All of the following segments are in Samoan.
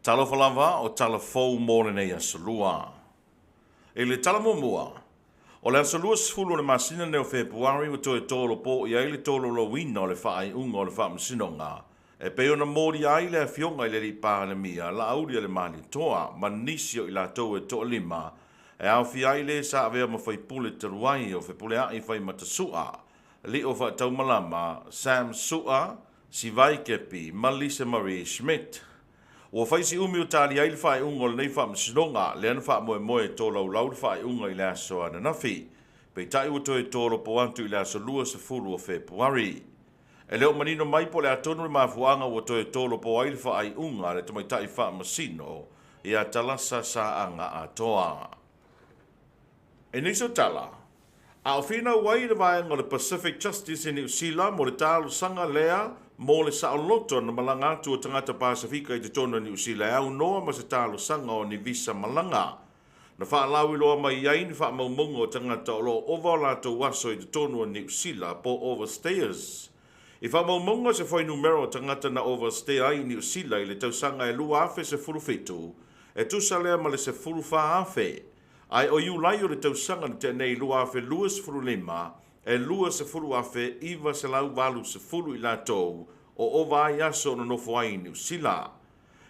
Talofa lava o tala fou mo lenei aso lua. I le tala muamua, o le aso 20 o le masina lenei o Fepuari ua toe tolopo i ai le tolaulauina o le faaiuga o le Faamasinoga e pei ona molia ai le afioga i le Alii Palemia Laaulialemalietoa ma nisi o i latou e toalima e aofia ai le sa avea ma faipule talu ai o Fepuleai Faimata Su'a, Lio Faataumalama, Sam Su'a, Sivai Kepi ma Lisa Marie Schmidt. Ua fai si umi o tali ai le faaiuga o lenei faamasinoga lea na faamoemoe e tolaulau le faaiuga i le aso ananafi. Peitai ua toe tolopo atu i le aso 20 o Fepuari. E le o manino mai po o le a tonu le mafuaaga ua toe tolopo ai le faaiuga a le tamaitai faamasino ia Talasa Saaga Atoa. E nisi o tala, a o finau ai le vaega o le Pacific Justice i Niu Sila mo le talosaga lea mo le saoloto na malaga atu o tagata Pasefika i totonu o Niu Sila e aunoa ma se talosaga o ni visa malaga. Na faalauiloa mai ai ni faamaumauga o tagata o lo o ova o latou aso i totonu o Niu Sila po overstayers. I faamaumauga se fuainumera o tagata na overstay ai i Niu Sila i le tausaga e 2017, e tusa lea ma le 14,000. Ae o Iulai o le tausaga na tea nei 2025, e 20,980 i latou o ova ai aso o nonofo ai i Niu Sila.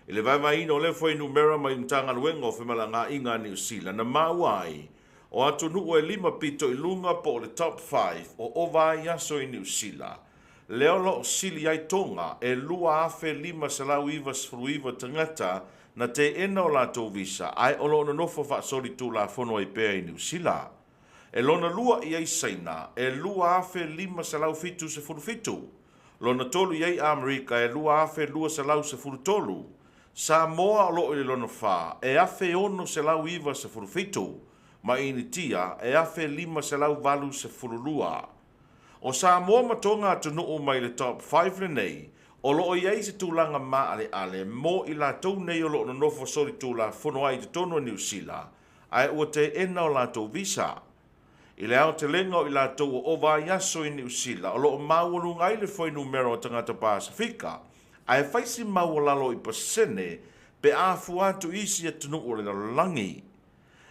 I le vaevaeina o lea fuainumera mai Matagaluega o Femalagaaiga a Niu Sila na maua ai, o atunuu e lima pito i luga po o le top 5 o ova ai aso i Niu Sila, lea o lo o sili ai Toga e 2,599 tagata na teena o latou visa ae o lo o nonofo faasolitulafono ai pea i Niu Sila. E lona lua i ai Saina e 2,577, lona tolu i ai Amerika e 2,213, Samoa o lo o i le lona fa e 1,697, ma Initia e 1,582. O Samoa ma Toga atunuu mai le top 5 lenei, o lo o i ai se tulaga maaleale mo i latou nei o lo o nonofo solitulafono ai i totonu o Niu Sila, ae ua teena o latou visa. I le aotelega o i latou o ova ai aso i Niu Sila, o lo o maualuga ai le fuainumera o tagata Pasefika, ae fai si maualalo i pasene pe a fua atu i isi atunuu o le lalolagi.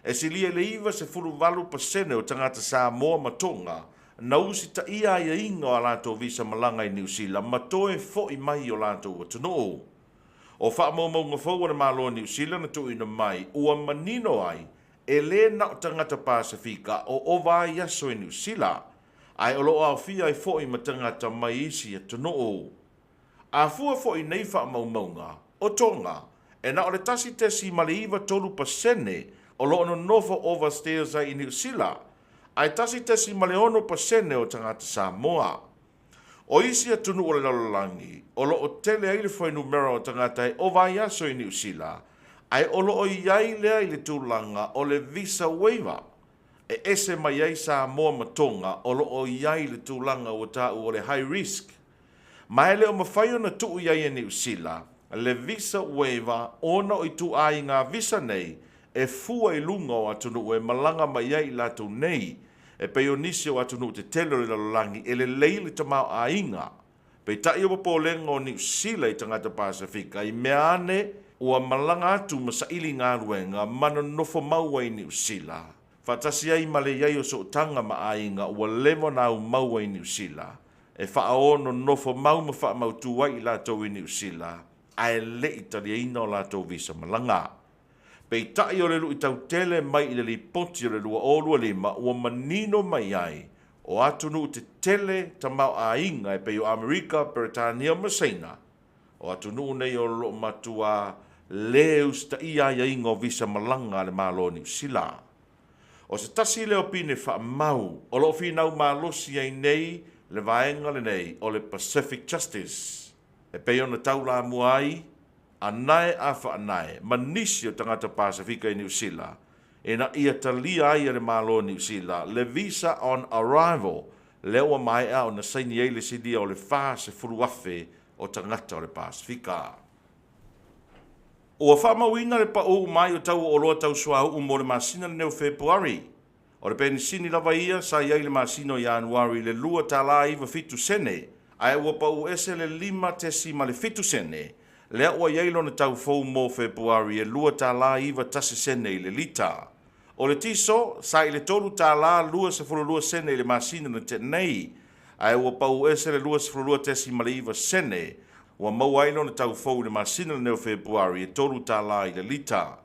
E silia i le 98% o tagata Samoa ma Toga na usitaia aiaiga o a latou visa malaga i Niu Sila ma toe fo'i mai i o latou atunuu. O faamaumauga fou a le Malo o Niu Sila na tuuina mai ua manino ai e lē na o tagata Pasefika o ova ai aso i Niu Sila, ae o lo o aofia ai fo'i ma tagata mai isi atunuu. A fua fo'i i nei faamaumauga, o Toga, e na o le 1.93% o lo o nonofo overstayers ai i Niu Sila, ae 1.6% o tagata Samoa. O isi atunuu o le lalolagi o lo o tele ai le fuainumera o tagata e ova ai aso i Niu Sila, ae o lo o i ai lea i le tulaga o le visa waiver, e ese mai ai Samoa ma Toga o lo o i ai le tulaga ua taua o le high risk. Ma e le o mafai ona tuu i ai e Niu Sila le visa waiver ona o ituaiga visa nei e fua i luga o atunuu e malaga mai ai i latou nei, e pei o nisi o atunuu tetele o le lalolagi e lelei le tamaoaiga. Peitai o popolega o Niu Sila i tagata Pasefika i mea ane ua malaga atu ma saili galuega ma nonofo mau ai i Niu Sila, faatasi ai ma le i ai o sootaga ma aiga ua leva ona aumau ai i Niu Sila, e faaononofo mau ma faamautu ai i latou i Niu Sila ae le i taliaina o latou visa malaga. Peitai o le luitau tele mai i le lipoti o le 2025 ua manino mai ai o atunuu tetele tamaoaiga e pei o Amerika, Peretania ma Saina, o atunuu nei o lo o matuā lē usitaia aiaiga o visa malaga a le Malo o Niu Sila. O se tasi lea o pine faamau o lo o finau malosi ai nei le vaega lenei o le Pacific Justice e pei ona taulamua ai a nae a faanae ma nisi o tagata Pasefika i Niu Sila ina ia talia ai e le Malo o Niu Sila le visa on arrival lea ua maea ona saini ai le silia o le 40,000 o tagata o le Pasefika. Ua faamauina le paū mai o tau o oloa tau suauu mo le masina lenei o Fepuari. O le penisini lava ia sa i ai i le masina o Ianuari i le $2.97 sene, ae ua pau ese le 5.7 sene. Lea ua i ai lona tau fou mo Fepuari e $2.91 i le lita. O le tiso, sa i le $3.22 i le masina na tea nei, ae ua pau ese le 22.9 sene, ua maua ai lona tau fou i le masina lenei o Fepuari e $3 i le lita.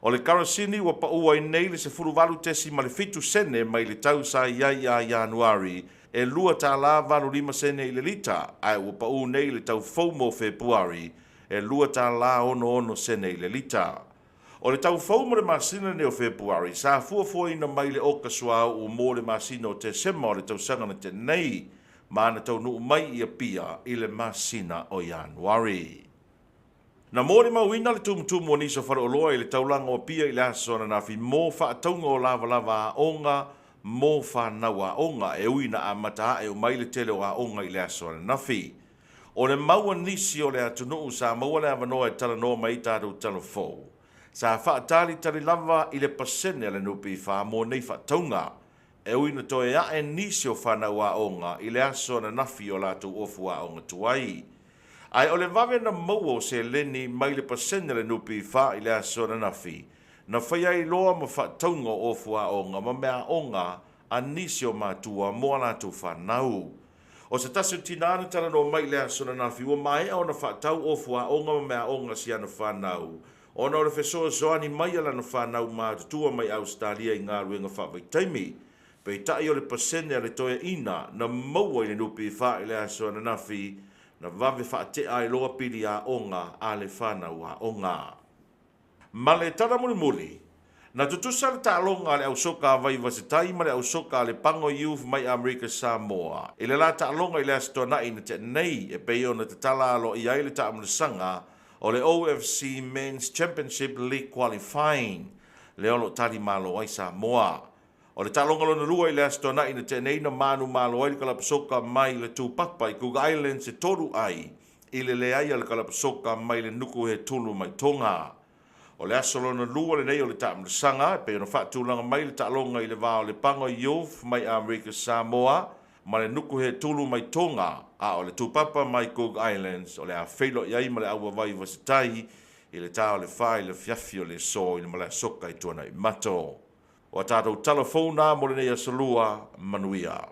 O le karasini ua paua ai nei le 18.7 sene mai le tau sa i ai ia Ianuari e $2.85 i le lita, ae ua pau nei le tau fou mo Fepuari e $2.66 i le lita. O le tau fou mo le masina lenei o Fepuari sa fuafuaina mai le oka suauu mo le masina o Tesema o le tausaga na tea nei, ma na taunuu mai i Apia i le masina o Ianuari. Na molimauina le tumutumu o nisi o faleoloa i le taulaga o Apia i le aso ananafi mo faatauga o lavalava aoga mo fanau aoga e ui na amata ae uma ai le tele o aoga i le aso ananafi. O le mau a nisi o le atunuu sa maua le avanoa e talanoa mai ai tatou talafou, sa faatalitali lava i le pasene a le NPF mo nei faatauga, e ui na toe ae nisi o fanau aoga i le aso ananafi o latou ofu aoga tuai. Ae o le vave na maua o seleni mai le pasene a le NPF i le aso ananafi, na faia ai loa ma faatauga o ofu aoga ma mea aoga a nisi o matua mo a latou fanau. O se tasi o tinā na talanoa mai i le aso ananafi ua maea ona faatau ofu aoga ma mea aoga a si ana fanau, ona o le fesoasoani mai a lana fanau matutua mai Ausetalia i galuega faavaitaimi. Peitai o le pasene a le toeaina na maua i le NPF i le aso ananafi, na vave faatea ai loa pili aoga a le fanau aoga. Ma le tala mulimuli, na tutusa le taaloga a le ausoka a Vaivasetai ma le ausoka a le Pago Youth mai Amerika Samoa i le la taaloga i le Aso Toonai na tea nei e pei ona tatala aloaia ai le taamilosaga o le OFC Men's Championship League Qualifying lea o lo o tali malo ai Samoa. O le taaloga lona lua i le Aso Toonai na tea nei na manumalo ai le kalapu soka mai le Tupapa i Cook Islands e 3 ai i le leai a le kalapu soka mai le nuku he tulu mai Tonga. O le aso lona lua lenei o le taamilosaga e pei ona faatulaga mai le taaloga i le va o le Pago Youth mai Amerika Samoa ma le nuku he tulu mai Tonga, a o le Tupapa mai Cook Islands o le a feiloai ai ma le auavai vasetai i le ta o le 4 i le afiafi o le aso i le malae soka i Tuanaimato. O a tatou tala fou na mo lenei aso lua, manuia.